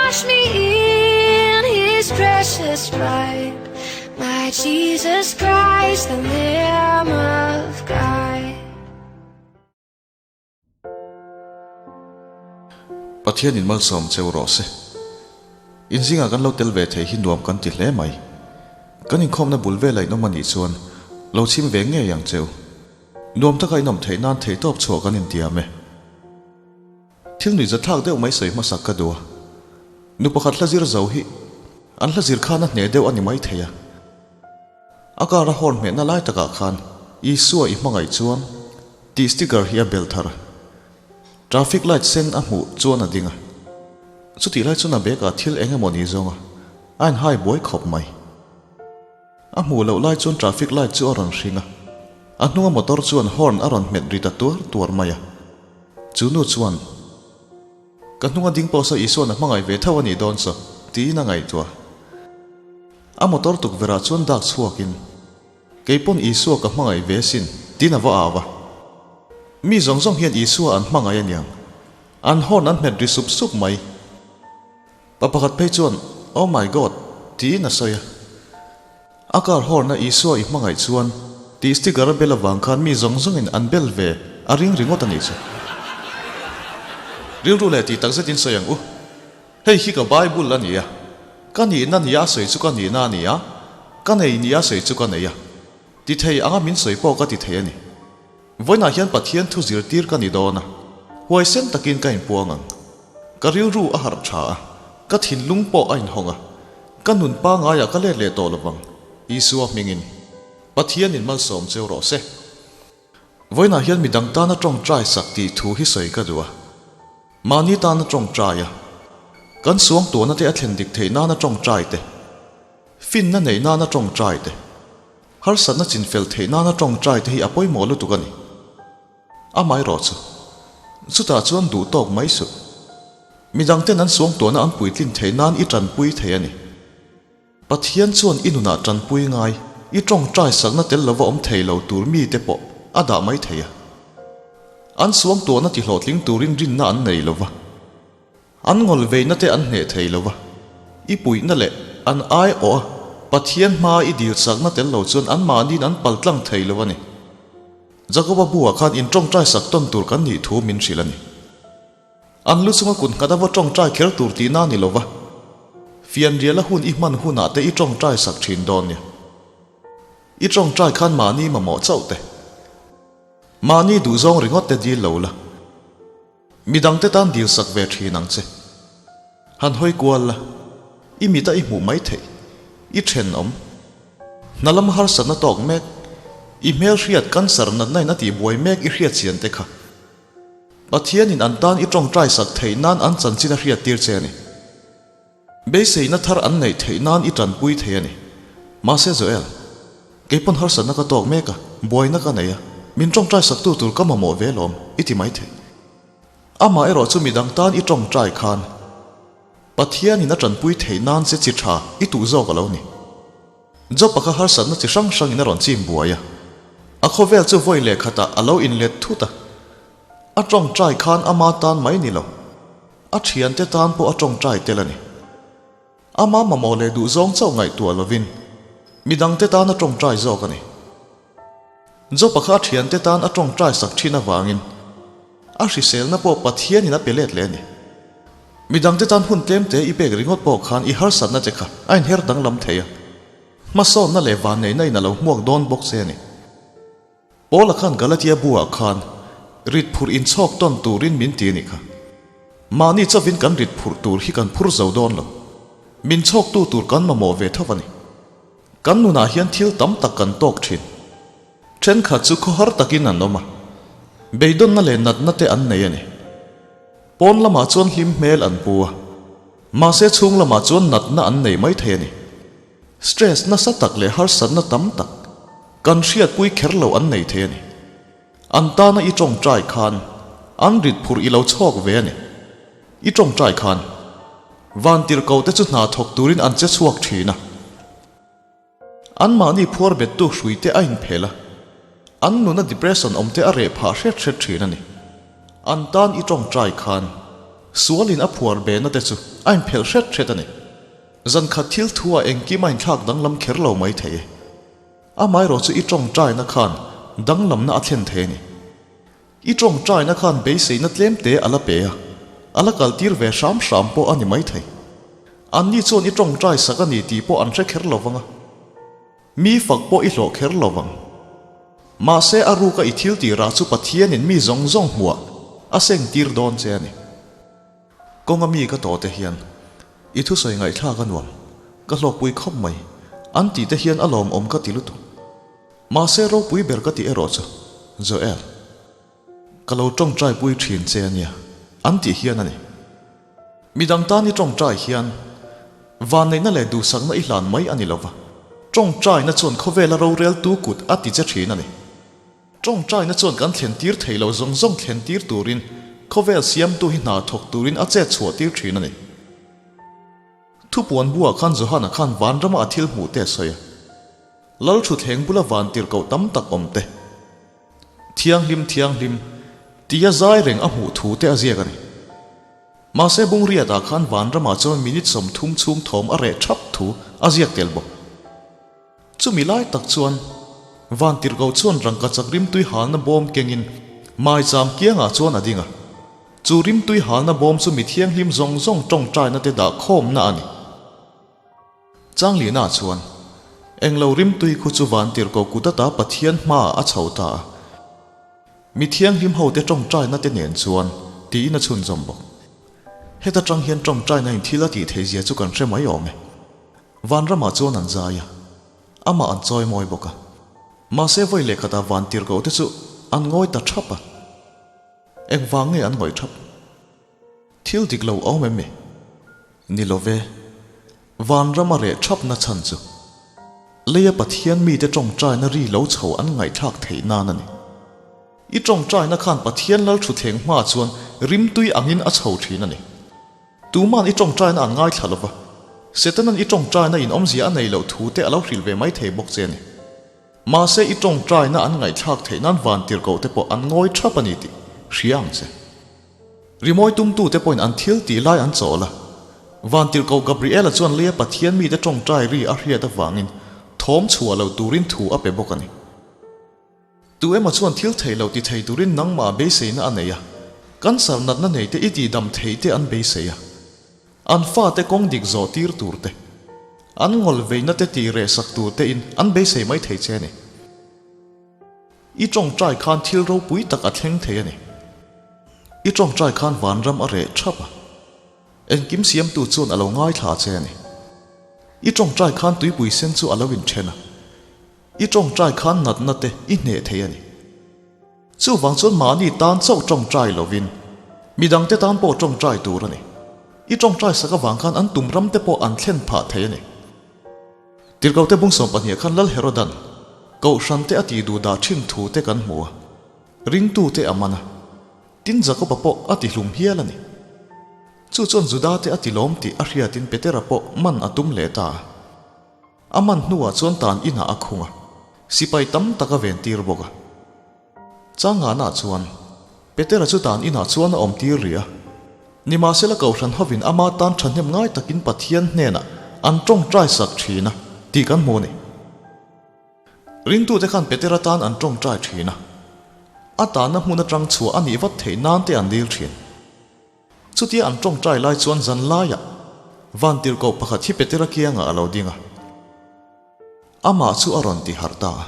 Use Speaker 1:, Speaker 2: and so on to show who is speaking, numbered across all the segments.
Speaker 1: Wash me in his precious blood. My Jesus Christ, the Lamb of God.
Speaker 2: Pathian in malsawm cheu rawh se. In zingah kan lo tel ve thei hi nuam kan ti hle mai. Kan inkhawmna bul vela in awm a nih chuan lo chhim ve ngei ang cheu. Nuam taka in awm theih nan theihtawp chhuah kan intiam e. Thil nuihzathlak deuh mai sawi hmasak ka duh a. Nu pakhat hla zir zo hi an hla zir khan a hneh deuh a ni mai thei a. A car a horn hmehna lai takah khan Isua i hmangaih chuan tih sticker hi a bel thar a. Traffic light sen a hmuh chuan a ding a. Chutih lai chuan a bag ah thil eng emaw ni zawng a, a inhai buai khawp mai. A hmuh loh lai chuan traffic light chu a rawn hring a, a hnunga motor chuan horn a rawn hmet ri ta tuar tuar mai a. Chu nu chuan, Ka hnunga ding pawh saw Isua'n a hmangaih ve tho a nih dawn saw, tiin a ngaihtuah. A motor tukverhah chuan dak chhuakin, Kei pawn Isua ka hmangaih ve sin, tiin a va au a. Mi zawng zawng hian Isua an hmangaih aniang. An horn an hmet ri sup sup mai. Pa pakhat phei chuan, Oh my God! tiin a sawi a. A car horn-a Isua i hmangaih chuan tih sticker a bel avang khan mi zawng zawngin an bel ve a ring ringawt a nih chu. Rilru leh tih takzetin sawi ang u. Hei hi ka Bible a ni a. Ka nihna nia a sawi chu ka nihna a ni a, ka nei nia a sawi chu ka nei a. Ti thei anga min sawi pawh ka ti thei a ni. Vawiinah hian Pathian thu zirtir ka ni dawn a, huaisen takin ka inpuang ang. Ka rilru a harh tha a, ka thinlung pawh a inhawng a, ka nun pangaiah ka let leh tawh lovang, Isua hmingin. Pathianin malsawm cheu rawh se. Vawiinah hian midang tana tawngtai sak tih thu hi sawi ka duh a. Mahni tana tawngtai a, kan suangtuahna te a thlen dik theih nana tawngtai te, finna neih nana tawngtai te, Harsatna chinfel theih nana tawngtai te hi a pawimawh lutuk a ni. Amaherawh chu, chutah chuan duh tawk mai suh. Midangten an suangtuahna an puitlin theih nan i tanpui thei a ni. Pathian chuan i nunah tanpui ngai, i tawngtai sakna tel lova awm thei lo tur mite pawh a dah mai thei a. An suangtuahna tihlawhtling turin rinna an nei lova. An ngawl veina te an hneh thei lo va, i puihna leh an aiawh a Pathian hmaa i dil sakna tel lo chuan anmahniin an pal tlang thei lo a ni. Jakoba buah khan in tawngtai sak tawn tur kan nih thu min hrilh a ni. An lu chunga kut nghat a va tawngtai kher tur tihna a ni lo va, fianriala hun i hman hunah te i tawngtai sak thin dawn nia. I tawngtai khan mahni mamawh chauh te, mahni duhzawng ringawt te dil lo la. Midangte tan dil sak ve thin ang che. Han hawi kual la, i mit a i hmuh mai theih, i thenawm. Hna lam harsatna tawk mek, i hmel hriat cancer natna in a tihbuai mek i hriat chian te kha. Pathianin an tan i tawngtai sak theih nan an chanchin a hriat tir che a ni. Beiseina thar an neih theih nan i tanpui thei a ni. Mahse Joel, kei pawn harsatna ka tawk mek a, buaina ka nei a, min tawngtai saktu tur ka mamawh ve lawm, i ti mai thei. Amah erawh chu midang tan i tawngtai khan Pathianin a tanpui theih nan che chi tha i tuh zawk a lo ni. Job-a kha harsatna chi hrang hrangin a rawn chim buai a, a khawvel chu vawi leh khatah a lo inlet thut a. A tawngtai khan ama tan mai ni lo. A thiante tan pawh a tawngtai tel a ni. Ama mamawh leh duhzawng chauh ngaihtuah lovin midangte tan a tawngtai zawk a ni. Job-a kha a thiante tan a tawngtai sak thin avangin a hriselna pawh Pathianin a pe let leh a ni. Midangte tan hun tlemte i pek ringawt pawh khan i harsatna che kha a inher danglam thei a, hmasawnna leh vanneihna in a lo hmuak dawn bawk che a ni. Paula khan Galatia buah khan rit phurh inchhawk tawn turin min ti a nih kha. Mahni chauhin kan rit phurh tur hi kan phur zo dawn lo. Min chhawktu tur kan mamawh ve tho a ni. Kan nunah hian thil tam tak kan tawk thin. Thenkhat chu khawhar takin an awm a, beidawnna leh natna te an nei a ni. Pawn lamah chuan hlim hmel an pu a, mahse chhung lamah chuan natna an nei mai thei a ni. Stress nasa tak leh harsatna tam tak kan hriatpui kher lo an nei thei a ni. An tana i tawngtai khan an rit phurh i lo chhawk ve a ni. I tawngtai khan vantirhko te chu hna thawk turin an che chhuak thin a. Anmahni phuar bettu hrui te a inphel a, an nuna depression awm te a reh phah hret hret thin a ni. An tan i tawngtai khan. Sualin a phuar behna te chu a inphelh hret hret a ni. Zan khat thil thu ah engkim a inthlak danglam kher lo mai thei e. Amaherawh chu i tawngtaina khan danglamna a thlen thei a ni. I tawngtaina khan beiseina tlem te a la pe a, a la kaltir ve hram hram pawh a ni mai thei. Anni chuan i tawngtai sak a ni tih pawh an hre kher lo vang a. Mi fak pawh i hlawh kher lo vang. Mahse a ruka i thil tih rah chu Pathianin mi zawng zawng hmuah a seng tir dawn che a ni. Kawnga mi ka tawh te hian i thusawi ngaihthlak a nuam, ka hlawkpui khawp mai, an tih te hian a lawmawm ka ti lutuk. Mahse ropui ber ka tih erawh chu Joel, ka lo tawngtai pui thin che a nia, an tih hian a ni. Midang tan i tawngtai hian vanneihna leh duhsakna i hlan mai a ni lova, tawngtaina chuan khawvela roreltu kut a ti che thin a ni. Tawngtaina chuan kan thlen tir thei lo zawng zawng thlen tir turin khawvel siamtu hi hna thawk turin a chet chhuah tir thin a ni. Thupuan buah khan Johana khan vanrama a thil hmuh te a sawi a. Lal thutthleng bula van tirhkoh tam tak awm te, Thianghlim, thianghlim, tia zai reng a hmuh thu te a ziak a ni. Mahse Bungriatah khan vanramah chuan minute 30 chhung thawm a reh thap thu a ziak tel bawk. Chumi lai tak chuan van tirhkoh chuan rangkachak rimtui halna bawm kengin maicham kiangah chuan a ding a. Chu rimtui halna bawm chu mi thianghlim zawng zawng tawngtaina te dah khawmna a ni. Changlina chuan, Englo rimtui khu chu van tirhkoh kut ata Pathian hmaah a chho ta a. Mi thianghlim hote tawngtaina te nen chuan tiin a chhunzawm bawk. Heta tang hian tawngtaina in thil a tih theih zia chu kan hre mai awm e. Vanramah chuan an zai a, amah an chawi mawi bawk a. Mahse vawi leh khatah van tirhkoh te chu an ngawi ta thap a. Engvang nge an ngawih thap? Thil dik lo awm em mi? Ni lo ve. Vanram a reh thap na chhan chu leia Pathian mite tawngtaina ri lo chho an ngaihthlak theih nan a ni. I tawngtaina khan Pathian lal thutthleng hma chuan rimtui angin a chho thin a ni. Tuman i tawngtaina an ngaithla lo va, Setanan i tawngtaina in awmzia a nei loh thu te a lo hrilh ve mai thei bawk che a ni. Mahse i tawngtaina an ngaihthlak theih nan van tirhkoh te pawh an ngawi thap a ni tih hria ang che. Rimawi tumtute pawhin an thil tih lai an chawl a. Vantirhkoh Gabriela chuan leia Pathian mite tawngtai ri a hriat avangin thawm chhuah loh turin thu a pe bawk a ni. Tu emaw chuan thil thei loh ti thei turin nangmah beiseina a nei a, cancer natna nei te i tihdam thei te an beisei a. An fate kawng dik zawh tir tur te, an ngawl veina te tih reh sak tur tein an beisei mai thei che a ni. I tawngtai khan thil ropui tak a thleng thei a ni. I tawngtai khan vanram a reh thap a, engkim siamtu chuan a lo ngaithla che a ni. I tawngtai khan tuipui sen chu a lo inthen a, i tawngtai khan natna te i hneh thei a ni. Chuvang chuan mahni tan chauh tawngtai lovin midangte tan pawh tawngtai tur a ni. I tawngtai sak avang khan an tum ram te pawh an thlen phah thei a ni. Tirhkohte bung 12 khan Lal Herodan Kohhrante a tih duh dah thin thu te kan hmu a, ringtute a man a, tin Jakoba pawh a ti hlum hial a ni. Chu chuan Judate a ti lawm tih a hriatin Petera pawh man a tum leh ta a. A man hnuah chuan tan inah a khung a, sipai tam tak a ventir bawk a. Changana chuan, Petera chu tan inah chuan a awm tir rih a. Nimahsela Kohhran hovin ama tan thahnem ngai takin Pathian hnenah an tawngtai sak thin a tih kan hmu a ni. Ringtute khan Petera tan an tawngtai thin a, a tanna hmun atang chhuah a nih vat theih nan te an dil thin. Chutia an tawngtai lai chuan zan laiah Vantirhkoh pakhat hi Petera kiangah a lo ding a. Amah chu a rawn ti harh ta a.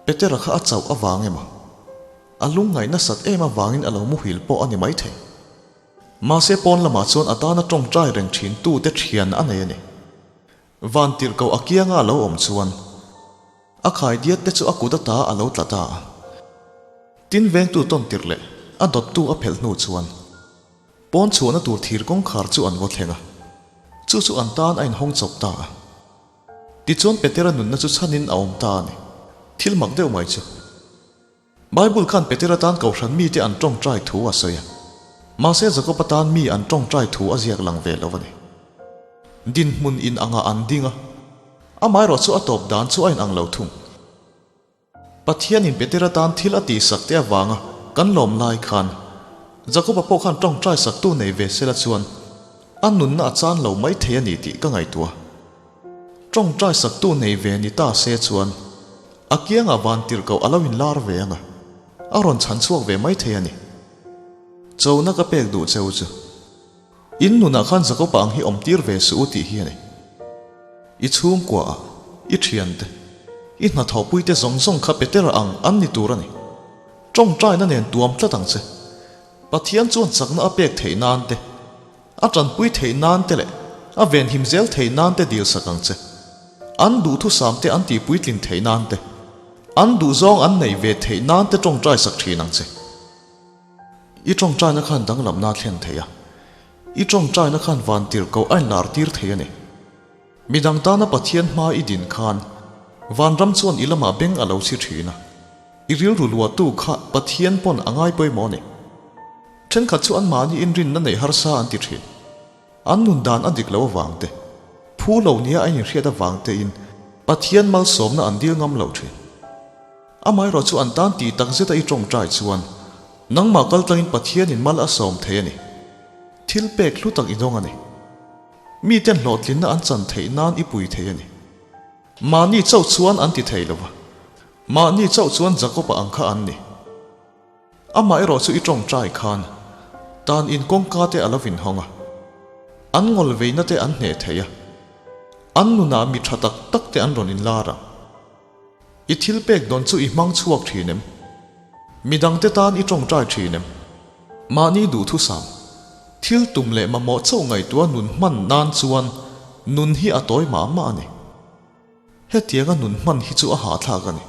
Speaker 2: Petera kha a chauh avang emaw, a lungngaih nasat em avangin a lo muhil pawh a ni maithei. Mahse pawn lamah chuan a tana tawngtai reng thin tute thian a nei a ni. Van tirhkoh a kianga a lo awm chuan a khaidiat te chu a kut ata a lo tla ta a. Tin vengtu tawn tirh leh a dawttu a phelh hnu chuan pawn chhuahna tur thir kawngkhar chu an vaw thleng a, chu chu an tan a inhawng chawp ta a. Tichuan Petera nunna chu chhanin a awm ta a ni. Thil mak deuh mai chu. Bible khan Petera tan Kohhran mite an tawngtai thu a sawi a. Mahse Jakoba tan mi an tawngtai thu a ziak lang ve lo a ni. Dinhmun in angah an ding a, amaherawh chu a tawp dan chu a inang lo thung. Pathianin Petera tan thil a tihsak te avanga kan lawm lai khan. Jakoba pawh khan tawngtai saktu nei ve sela chuan a nunna a chan lo mai thei a ni tih ka ngaihtuah. Tawngtai saktu nei ve ni ta se chuan a kiangah vantirhkoh a lo inlar ve ang a, a rawn chhan chhuak ve mai thei a ni. Chona ka pek duh cheu chu. In nunah khan Jakoba ang hi awm tir ve suh u tih hi a ni. I chhungkua ah, i thiante, i hnathawhpuite zawng zawng kha Petera ang an ni tur a ni. Tawngtaina nen tuam tlat ang che. Pathian chuan chakna a pek theih nan te, a tanpui theih nan te leh a venhim zel theih nan te dilsak ang che. An duhthusam te an tihpuitlin theih nan te, an duhzawng an neih ve theih nan te tawngtaisak thin ang che. I tawngtaina khan danglamna a thlen thei a, i tawngtaina khan vantirhkoh a inlar tir thei a ni. Midang tana Pathian hma i din khan vanram chuan i lamah beng a lo chhi thin a, i rilru luahtu kha Pathian pawn a ngai pawimawh a ni. Thenkhat chu anmahni inrinna neih harsa an ti thin. An nun dan a dik lo avang te, phu lo nia a inhriat avang tein Pathian malsawmna an dil ngam lo thin. Amaherawh chu an tan tih tak zeta i tawngtai chuan nangmah kal tlangin Pathianin mal a sawm thei a ni. Thil pek hlu tak i dawng a ni. Miten hlawhtlinna an chan theih nan i pui thei a ni. Mahni chauh chuan an ti thei lo va, mahni chauh chuan Jakob-a ang kha an ni. Amah erawh chu i tawngtai khan tan in kawngka te a lo inhawng a, an ngawl veina te an hneh thei a, an nunah mi tha tak tak te an rawn inlar ang. I thil pek dawn chu i hmang chhuak thin em? Midang te tan i tawngtai thin em? Mahni duhthusam, thil tum leh mamawh chauh ngaihtuah nun hman nan chuan nun hi a tawi mah mah a ni. Hetianga nun hman hi chu a hahthlak a ni.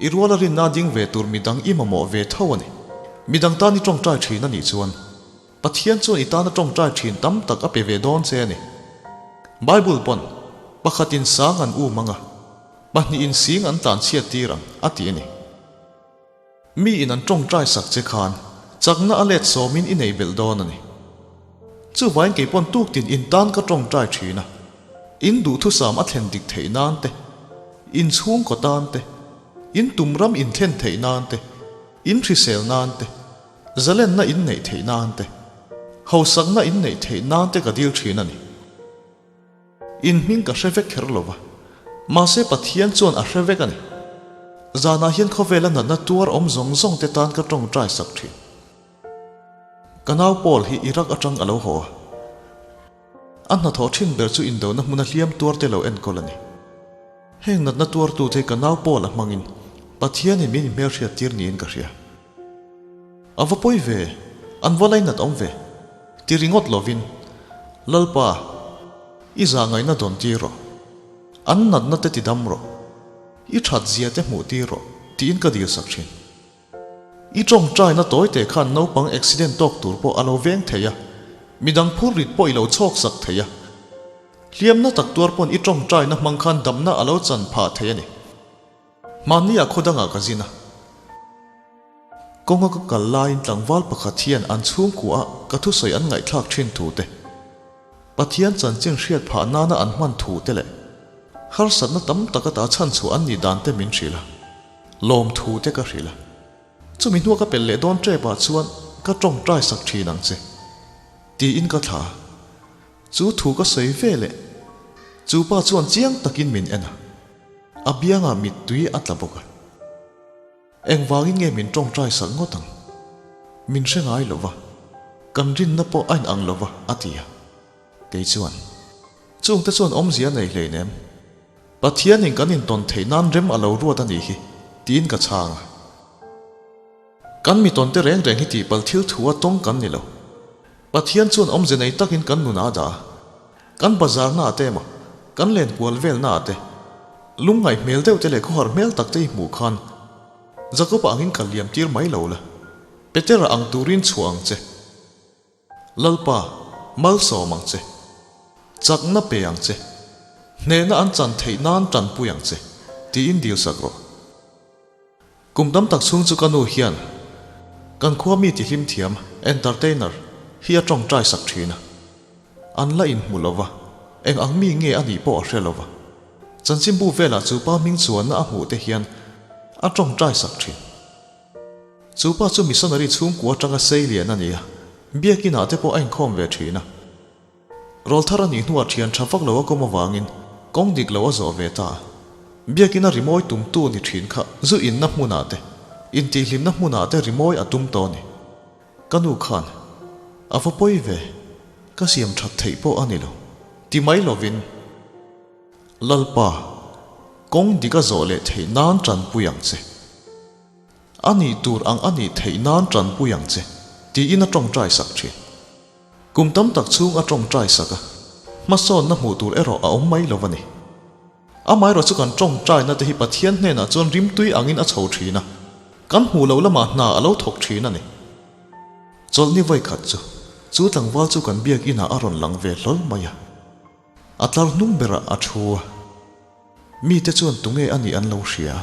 Speaker 2: I ruala rinna ding ve tur midang i mamawh ve tho a ni. Midang tan i tawngtai thin a nih chuan Pathian chuan i tana tawngtai thin tam tak a pe ve dawn che a ni. Bible pawn, Pakhatin sang an um ang a, pahnihin sing an tlanchhiat tir ang, a ti a ni. Mi in an tawngtai sak che khan chakna a let sawmin i nei belh dawn a ni. Chuvain kei pawn tuktin in tan ka tawngtai thin a, in duhthusam a thlen dik theih nan te, in chhungkaw tan te, in tumram in thlen theih nan te, in hrisel nan te, zalenna in neih theih nan te, hausakna in neih theih nan te ka dil thin a ni. In hming ka hre vek kher lo va, mahse Pathian chuan a hre vek a ni. Zanah hian khawvela natna tuar awm zawng zawng te tan ka tawngtai sak thin. Ka nau Paul hi Iraq atang a lo haw a. A hnathawh thin ber chu indona hmuna hliam tuar te lo enkawl a ni. Heng natna tuartute ka nau Paul a hmangin Pathianin min inhmelhriat tir niin ka hria. A va pawi ve, an va lainat awm ve, ti ringawt lovin, Lalpa, i zah ngaihna dawn tir rawh, an natna te ti dam rawh, i that zia te hmuh tir rawh, tiin ka dil sak thin. I tawngtaina tawi te khan naupang accident tawk tur pawh a lo veng thei a, midang phur rit pawh i lo chhawk sak thei a. Hliamna tak tuar pawn i tawngtaina hmang khan damna a lo chan phah thei a ni. Hmanni-ah khaw dangah ka zin a. Kawnga ka kal laiin tlangval pakhat hian an chhungkua ah ka thusawi an ngaihthlak thin thu te, Pathian chanchin hriat phah nana an hman thu te leh harsatna tam tak ata chhanchhuah an nih dan te min hrilh a, lawm thu te ka hrilh a. Chumi hnua ka pelh leh dawn tep ah chuan ka tawngtai sak thin ang che, tiin ka thla a. Chu thu ka sawi ve leh chu pa chuan chiang takin min en a. A biangah mittui a tla bawk a. Engvangin nge min tawngtai sak ngawt ang? Min hre ngai lo va, kan rinna pawh a inang lo va, a ti a. Kei chuan, Chungte chuan awmzia a nei hleinem. Pathianin kan intawn theih nan rem a lo ruat a nih hi, tiin ka chhang a. Kan mi tawnte reng reng hi tihpalh thil thu a tawng kan ni lo. Pathian chuan awmze nei takin kan nunah a dah a. Kan bazar naah te emaw, kan len kual vel naah te, lungngaih hmel deuh te leh khawhar hmel tak te i hmuh khan Jakob-a angin kal liam tir mai lo la, Petera ang turin chhuah ang che. Lalpa, malsawm ang che. Chakna pe ang che. Hnehna an chan theih nan tanpui ang che, tiin dil sak rawh. Kum tam tak chhung chu ka nu hian kan khua mi tihlim thiam, entertainer, hi a tawngtai sak thin a. An la inhmu lo va, eng ang mi nge a nih pawh a hre lo va. Chanchinbu velah chu pa hming chuanna a hmuh te hian a tawngtai sak thin. Chu pa chu missionary chhungkua atanga sei lian a ni a, biakinah te pawh a inkhawm ve thin a. Rawlthar a nih hnuah thian tha vak lo a kawm avangin kawng dik lo a zawh ve ta a. Biakina rimawi tumtu ni thin kha zu inna hmunah te, intihhlimna hmunah te rimawi a tum tawh a ni. Ka nu khan, A va pawi ve, ka siam that theih pawh a ni lo, ti mai lovin, Lalpa, kawng dik a zawh leh theih nan tanpui ang che. A nih tur ang a nih theih nan tanpui ang che, tiin a tawngtai sak thin. Kum tam tak chhung a tawngtai sak a, hmasawnna hmuh tur erawh a awm mai lo a ni. Amaherawh chu kan tawngtaina te hi Pathian hnenah chuan rimtui angin a chho thin a, kan hmuh loh lamah hna a lo thawk thin a ni. Chawlhni vawikhat chu, chu tlangval chu kan biak inah a rawn lang ve hlawl mai a. A tlar hnung berah a thu a. Mite chuan tunge a nih an lo hria a,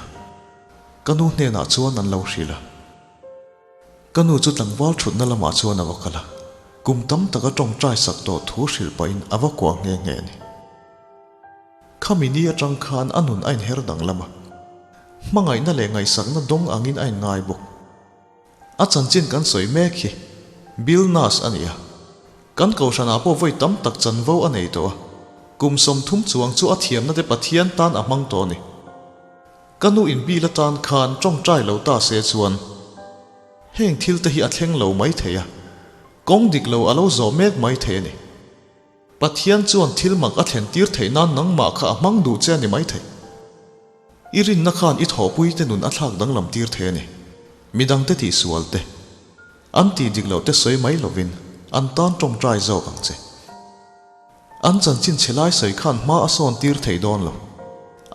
Speaker 2: ka nu hnenah chuan an lo hrilh a. Ka nu chu tlangval thutna lamah chuan a va kal a, kum tam taka tawngtai sak tawh thu hrilh pahin a va kuah nghe nghe a ni. Khami ni atang khan a nun a inher danglam a, hmangaihna leh ngaihsakna dawng angin a inngai bawk. A chanchin kan sawi mek hi Bill Nass a ni a, kan kohhranah pawh vawi tam tak chanvo a nei tawh a, kum 30 chuang chu a thiamna te Pathian tan a hmang tawh a ni. Ka nu in Bill atan khan tawngtai lo ta se chuan heng thil te hi a thleng lo mai thei a, kawng dik lo a lo zawh mek mai thei a ni. Pathian chuan thil mak a thlen tir theih nan nangmah kha a hmang duh che a ni maithei. I rinna khan i thawhpui te nun a thlak danglam tir thei a ni. Midang te tihsual te, an tih dik loh te sawi mai lovin an tan tawngtai zawk ang che. An chanchin chhe lai sawi khan hma a sawn tir thei dawn lo.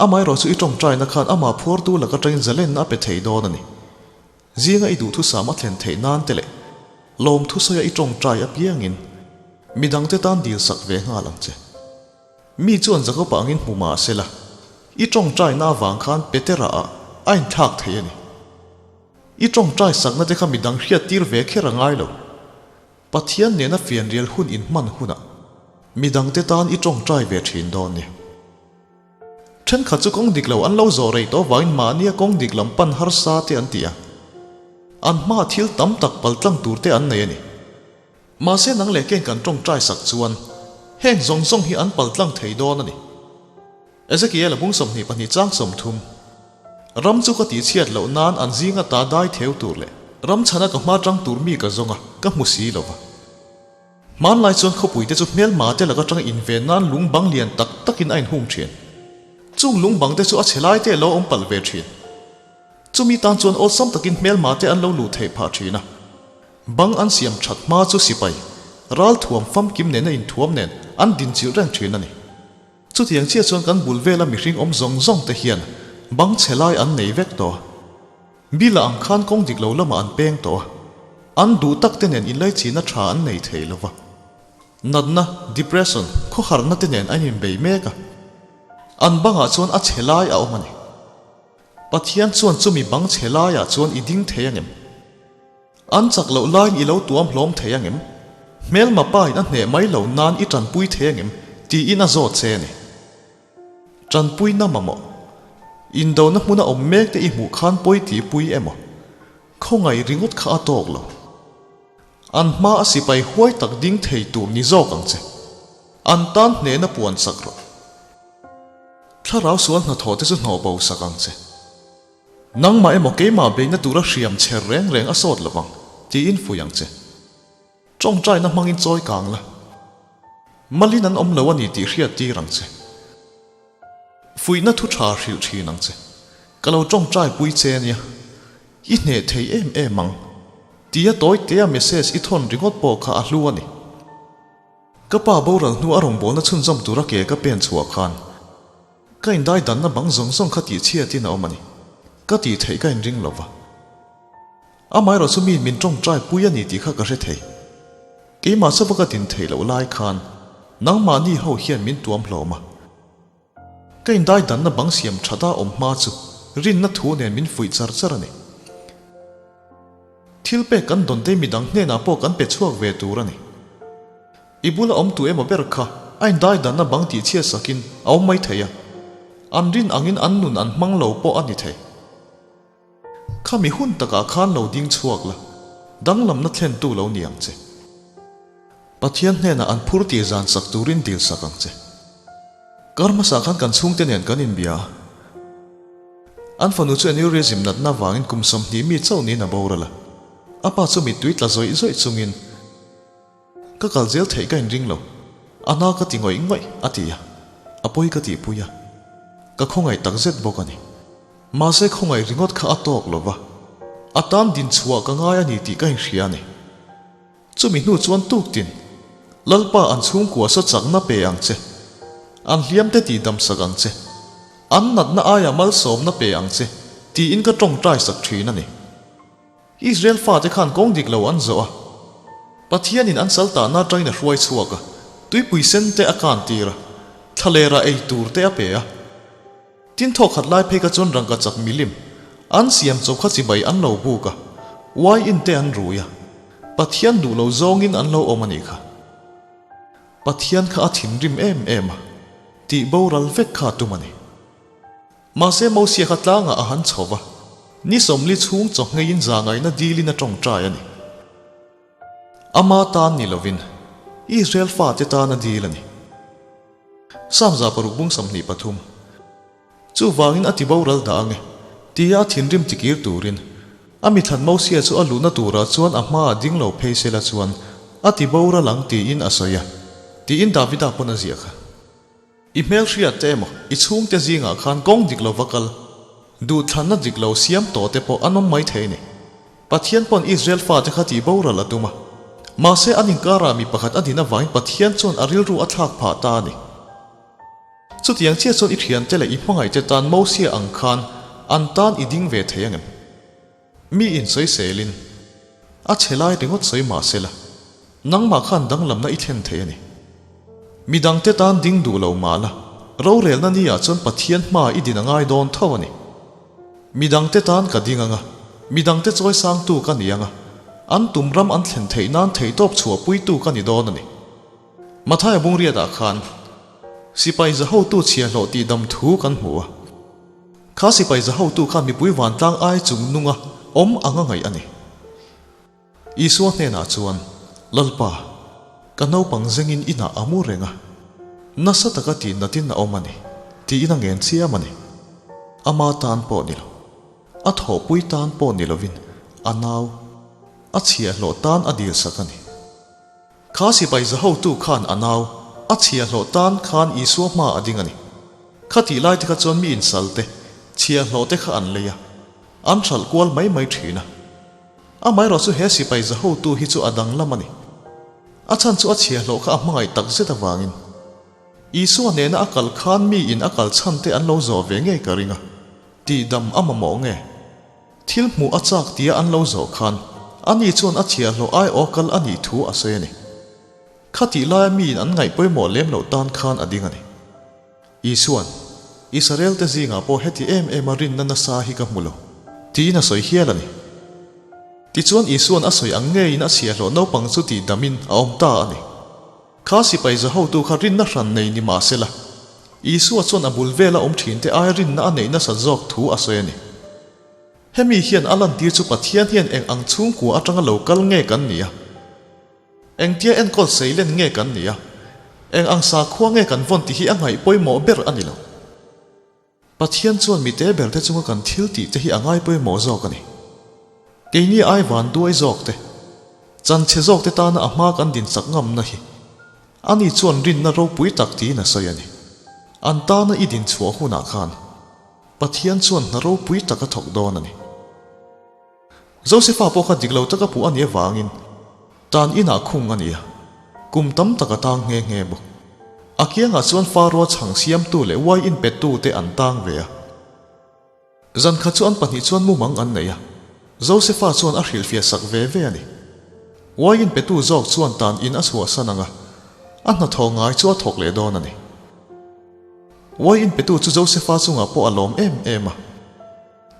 Speaker 2: Amaherawh chu i tawngtaina khan amah phuartu laka tangin zalenna a pe thei dawn a ni. Zinga i duhthusam a thlen theih nan te leh lawmthu sawia i tawngtai apiangin midangte tan dil sak ve nghal ang che. Mi chuan Jakob-a angin hmu mah se la, i tawngtaina avang khan Petera ah a inthlak thei a ni. I tawngtai sakna te kha midang hriat tir ve kher a ngai lo. Pathian nena fianrial hun inhman hunah midangte tan i tawngtai ve thin dawn nia. Thenkhat chu kawng dik lo an lo zawh rei tawh avangin mahnia kawng dik lam pan harsa te an ti a, an hmaah thil tam tak paltlang tur te an nei a ni. Mahse nang leh keng kan tawngtai sak chuan heng zawng zawng hi an paltlang thei dawn a ni. Ezekiel a bung 22 chang 30. Ram chu ka tihchhiat loh nan an zinga ta dai theu tur leh ram chhana ka hma tang tur mi ka zawng a, ka hmu si lo va. Hmanlai chuan khawpui te chu hmelma te laka tang inven nan lung bang lian tak takin a inhung thin. Chung lung bang te chu a chhe lai te lo awm palh ve thin. Chumi tan chuan awlsam takin hmelma te an lo luh theih phah thin a. Bang an siam that hma chu sipai, ralthuam famkim nena inthuam nen an dinchilh reng thin a ni. Chutiang chiah chuan kan bul vela mihring awm zawng zawng te hian bang chhe lai an nei vek tawh a. Bila ang khan kawng dik lo lamah an peng tawh a, an duh tak te nen inlaichihna tha an nei thei lo va. Natna, depression, khawharna te nen an inbei mek a. An bangah chuan a chhe lai a awm a ni. Pathian chuan chumi bang chhe laiah chuan i ding thei angem? An chak loh laiin i lo tuam hlawm thei angem? Hmelma pain a hneh mai lo nan i tanpui thei angem? tiin a zawt che a ni. Tanpuina mamawh. Indona hmuna awm mek te i hmuh khan pawi tihpui emaw? Khawngaih ringawt kha a tawk lo. An hma a sipai huai tak ding thei tur ni zawk ang che. An tan hnehna puan sak rawh. Thlarau sual hnathawh te chu hnawh bo sak ang che. Nangmah emaw keimah beihna tura hriam chher reng reng a sawt lo vang, tiin fuih ang che. Tawngtaina hmangin chawi kang la. Malin an awm lo a ni tih hriat tir ang che. Fuihna thu tha hrilh thin ang che. Ka lo tawngtai pui che ania. I hneh thei em em ang. Tia tawi tea message i thawn ringawt pawh kha a hlu a ni. Ka pa boral hnu a rawngbawlna chhunzawm tura ke ka pen chhuah khan ka indai danna bang zawng zawng kha tihchhiatin a awm a ni. Ka tih theih ka inring lo va. Amaherawh chu mi min tawngtai pui a ni tih kha ka hre thei. Keimah chauha ka din theih loh lai khan nangmahni ho hian min tuam hlawm a. Ka indai danna bang siam that a awm hma chu rinna thu nen min fuih char char a ni. Thil pek kan dawn te midang hnenah pawh kan pe chhuak ve tur a ni. I bula awm tu emaw ber kha a indai danna bang tih chhiat sakin a awm mai thei a, an rin angin an nun an hmang lo pawh a ni thei. Khami hun takah khan lo ding chhuak la, danglamna thlentu lo ni ang che. Pathian hnenah an phur tih zan sak turin dil sak ang che. Kar hmasa khan kan chhungte nen kan inbia a. An fanu chu aneurysm natna vangin kum 20 mi chauh niin a boral a. A pa chu mittui tla zawih zawih chungin, Ka kal zel theih ka inring lo. A hna ka ti ngawih ngawih, a ti a. A pawi ka tihpui a. Ka khawngaih takzet bawk a ni. Mahse khawngaih ringawt kha a tawk lo va. A tan din chhuah ka ngai a ni tih ka inhria a ni. Chumi hnu chuan tuktin, Lalpa an chhungkua saw chakna pe ang che. An hliamte tihdam sak ang che. An natna aia malsawmna pe ang che, tiin ka tawngtai sak thin a ni. Israel fate khan kawng dik lo an zawh a. Pathianin an sal tahna atangin a hruai chhuak a, tuipui sen te a kan tir a, thlalera ei tur te a pe a. Tin thawk khat lai phei kha chuan rangka chak milim an siam chawp kha chibai an lo buk a, uaiin te an rui a, Pathian duh lo zawngin an lo awm a nih kha. Pathian kha a thinrim em em a, tih boral vek kha a tum a ni. Mahse Mosia kha tlangah a han chho va, ni 40 chhung chawhngeiin zangaihna dilin a tawngtai a ni. Ama tan ni lovin Israel fate tan a dil a ni. Psalm 6 bung 23. Chuvangin a ti boral dah ange, tia a thinrim tikir turin, a mithan Mosia chu a luhna turah chuan a hmaah ding lo phei sela chuan a ti boral ang tiin a sawi a, tiin Davida pawn a ziah kha. I hmelhriat te emaw, i chhungte zingah khan kawng dik lova kal, duhthlanna dik lo siam tawh te pawh an awm mai thei a ni. Pathian pawn Israel fate kha tih boral a tum a. Mahse an inkarah mi pakhat a din avangin Pathian chuan a rilru a thlak phah ta a ni. Chutiang chiah chuan i thiante leh i hmangaihte tan Mosia ang khan an tan i ding ve thei angem? Mi insawiselin a chhe lai ringawt sawi mah sela, nangmah khan danglamna i thlen thei a ni. Mi dangte tan ding duh lo mah la, rorelna ni ah chuan Pathian hma i din a ngai dawn tho a ni. Mi dangte tan ka ding anga, mi dangte chawi sangtu ka ni anga, an tum ram an thlen theih nan theihtawp chhuahpuitu ka ni dawn a ni. Mathaia bungriatah khan sipai zahotu chhiahhlawh tihdam thu kan hmu a. Kha sipai zahotu khan mipui vantlang ai chung nunga awm ang a ngaih a ni. Isua hnenah chuan, Lalpa, ka naupang zengin inah a mu reng a, nasa taka tih natin a awm a ni, tiin a ngen chiam a ni. Ama tan pawh ni lo, a thawhpui tan pawh ni lovin a nau, a chhiahhlawh tan a dilsak a ni. Kha sipai zahotu khan a nau, a chhiahhlawh tan khan Isua hma a ding a ni. Khatih lai te kha chuan mi insal te, chhiahhlawh te kha an lei a, an hralh kual mai mai thin a. Amaherawh chu he sipai zahotu hi chu a danglam a ni. A chhan chu a chhiahhlawh kha a hmangaih tak zet avangin. Isua nena a kal khan mi in a kal chhan te an lo zawh ve ngei ka ring a, tihdam a mamawh nge? Thil hmuh a chak tia an lo zawh khan ani chuan a chhiahhlawh aiawh kal a nih thu a sawi a ni. Khatih laia miin an ngaih pawimawh lem loh tan khan a ding a ni. Isua'n, Israel-te zingah pawh heti em em a rinna nasa hi ka hmu lo, tiin a sawi hial a ni. Tichuan Isua'n a sawi ang ngeiin a chhiahhlawh naupang chu tihdamin a awm ta a ni. Kha sipai zahotu kha rinna hran nei ni mah sela, Isua chuan a bul vela awm thinte aia rinna a neih nasat zawk thu a sawi a ni. Hemi hian a lantir chu Pathian hian eng ang chhungkua atanga lo kal nge kan ni a? Engtia enkawl seilen nge kan ni a? Eng ang sakhua nge kan vawn tih hi a ngaih pawimawh ber a ni lo. Pathian chuan mite berte chunga kan thil tih te hi a ngai pawimawh zawk a ni. Keini ai van duai zawk te, chanchhe zawk te tana a hma kan din chak ngamna hi ani chuan rinna ropui tak tiin a sawi a ni. An tana i din chhuah hunah khan Pathian chuan hna ropui tak a thawk dawn a ni. Josefa pawh kha dik lo taka puh a nih avangin tan inah khung a ni a, kum tam tak a tang nghe nghe bawk. A kiangah chuan Faroa chhang siamtu leh uai inpettu te an tang ve a. Zan khat chu an pahnih chuan mumang an nei a, Josefa chuan a hrilhfiah sak ve ve a ni. Uai inpetu zawk chuan tan in a chhuahsan ang a, a hnathawh ngai chu a thawk leh dawn a ni. Uai inpetu chu Josefa chungah pawh a lawm em em a.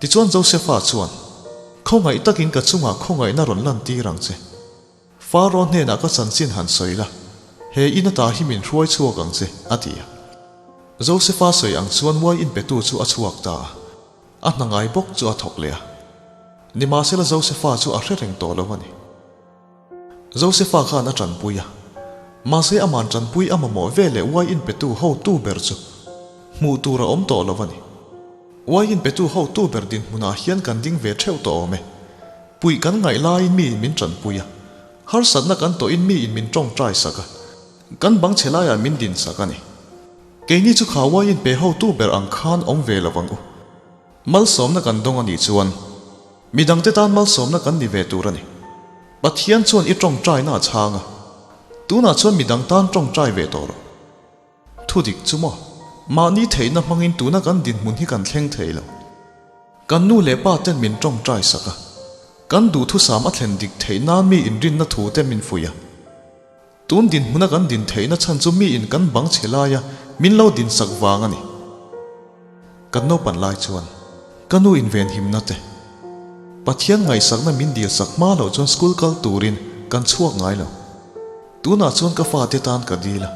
Speaker 2: Tichuan Josefa chuan, Khawngaih takin ka chungah khawngaihna rawn lantir ang che. Faro hnenah ka chanchin han sawi la, he in ata hi min hruai chhuak ang che, a ti a. Josefa sawi ang chuan muai inpetu chu a chhuak ta a, a hna ngai bawk chu a thawk leh a. Nimahsela Josefa chu a hre reng tawh lo a ni. Josefa khan a tanpui a, mahse aman tanpui a mamawh ve leh uaiin petu hotu ber chu hmuh tur a awm tawh lo a ni. Uaiin petu hotu ber dinhmunah hian kan ding ve theuh tawh awm e. Puih kan ngaih laiin miin min tanpui a, harsatna kan tawhin miin min tawngtai sak a, kan bang chhe laiah min din sak a ni. Keini chu kha uaiin pe hotu ber ang khan awm ve lo ang u. Malsawmna kan dawng a nih chuan midangte tan malsawmna kan ni ve tur a ni. Pathian chuan i tawngtaina a chhang a, tunah chuan midang tan tawngtai ve tawh rawh. Thudik chu maw? Mahni theihna hmangin tuna kan dinhmun hi kan thleng thei lo. Kan nu leh pa ten min tawngtai sak a, kan duhthusam a thlen dik theih nan mi inrinna thu te min fuih a. Tun dinhmuna kan din theihna chhan chu miin kan bang chhe laia min lo din sak vang a ni. Kan naupan lai chuan ka nu invenhimna te, Pathian ngaihsakna min dil sak hma loh chuan school kal turin kan chhuak ngai lo. Tunah chuan ka fate tan ka dil a,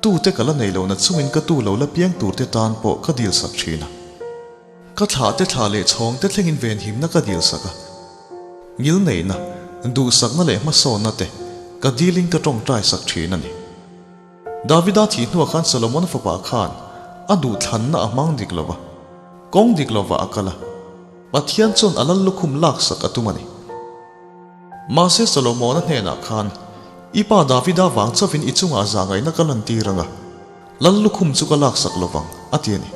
Speaker 2: tute ka la nei lohna chungin ka tu lo la piang turte tan pawh ka dil sak thin a. Ka thlah te thlah leh chhawng te thlengin venhimna ka dil sak a. Ngilneihna, duhsakna leh hmasawnna te ka dilin ka tawngtai sak thin a ni. Davida thih hnuah khan Solomon fapa khan a duhthlanna a hmang dik lova, kawng dik lovah a kal a, Pathian chuan a lal lukhum laksak a tum a ni. Mahse Solomona hnenah khan, I pa Davida vang chauhin i chungah zahngaihna ka lantir ang a, lal lukhum chu ka laksak lovang, a ti a ni.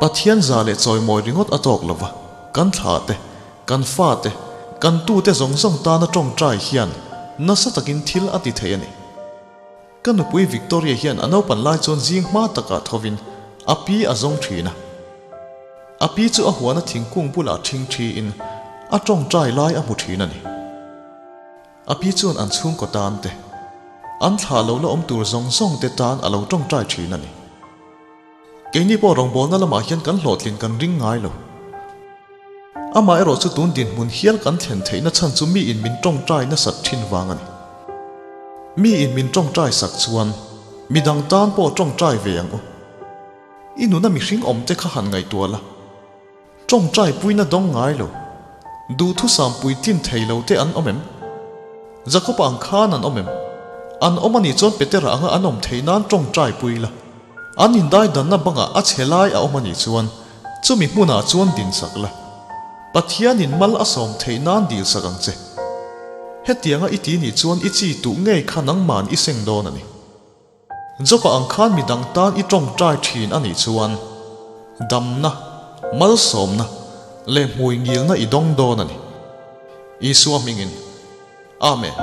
Speaker 2: Pathian za leh chawimawi ringawt a tawk lova, kan thla te, kan fa te, kan tu te zawng zawng tana tawngtai hian nasa takin thil a ti thei a ni. Ka nupui Victoria hian a naupan lai chuan zing hma takah thovin a pi a zawng thin a. A pi chu a huana thingkung bulah thing thiin a tawngtai lai a hmu thin a ni. A pi chuan an chhungkaw tan te, an thlah lo la awm tur zawng zawng te tan a lo tawngtai thin a ni. Keini pawh rawngbawlna lamah hian kan hlawhtlin kan ring ngai lo. Amaherawh chu tun dinhmun hial kan thlen theihna chhan chu miin min tawngtai nasat thin vang a ni. Miin min tawngtai sak chuan midang tan pawh tawngtai ve ang u. I nuna mihring awmte kha han ngaihtuah la. Tawngtai puina dawng ngai lo. Duhthusam puitlin thei lo te an awm em? Jakob-a ang khan an awm em? An awm a nih chuan Petera anga an awm theih nan tawngtai pui la. An indai danna bangah a chhe lai a awm a nih chuan chumi hmunah chuan dinsak la. Pathianin mal a sawm theih nan dilsak ang che. Hetianga i ti nih chuan i chi tuh ngei kha nangman i seng dawn a ni. Jopa ang khan midang tan i tawngtai thin a nih chuan damna, malsawmna leh hmui ngilna i dawng dawn a ni. Isua hmingin. Amen.